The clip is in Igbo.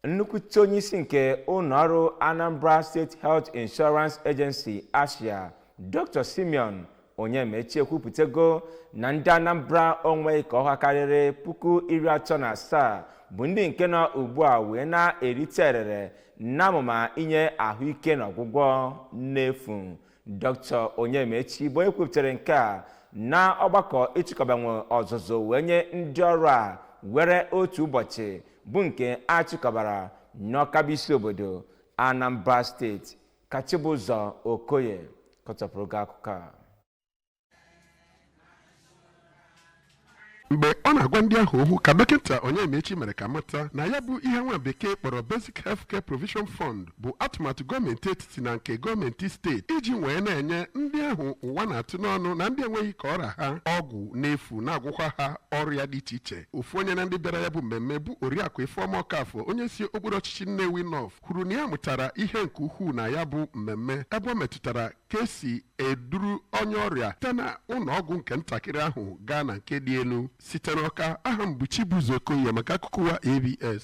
Nnukwute onyeisi nke ụlọọrụ Anambra State Health Insurance Agency, ASHIA, Dr. Simeon Onyemaechi, ekwupụtago na ndị Anambra onweghị ka ọha karịrị 37,000 bụ ndị nke nọ ugbu a wee na-erite erere n'amụma inye ahụike na ọgwụgwọ n'efu. Dr. Onyemaechi bụ onye kwupụtara nke a na ọgbakọ ịchịkọbanwe ọzụzụ wee nye ndị ọrụ a were otu ụbọchị, bụ nke a chịkọbara n'Ọka, bụ isi obodo Anambra Steeti. Ka Chibụzọ Okoye kọtọpụrụ gị akụkọ a. Mgbe ọ na-agwa ndị ahụ okwu ka Dọkịta Onyemaechi mere ka mata na ya bụ ihe nwa bekee kpọrọ Basic Health Care Provision Fund bụ atụmatụ gọọmenti etiti na nke gọọmenti steeti iji wee na-enye ndị ahụ ụwa na-atụ n'ọnụ na ndị enweghị ka ọra ha ọgwụ n'efu, na-agwụkwa ha ọrịa dị iche iche. Ofu onye na ndị bịara ya bụ mmemme bụ Oriakụ Ifeọma Ọkafọ, onye si okpuru ọchịchị Nnewi North, kwuru na ya mụtara ihe nke ukwuu na ya bụ mmemme, ebe ọ metụtara ka esi eduru onye ọrịa site na ụlọ ọgwụ nke ntakịrị ahụ gaa na nke dị elu. Site n'Ọka, aha m bụ Chibuzo Okoye maka akụkọ ụwa ABS.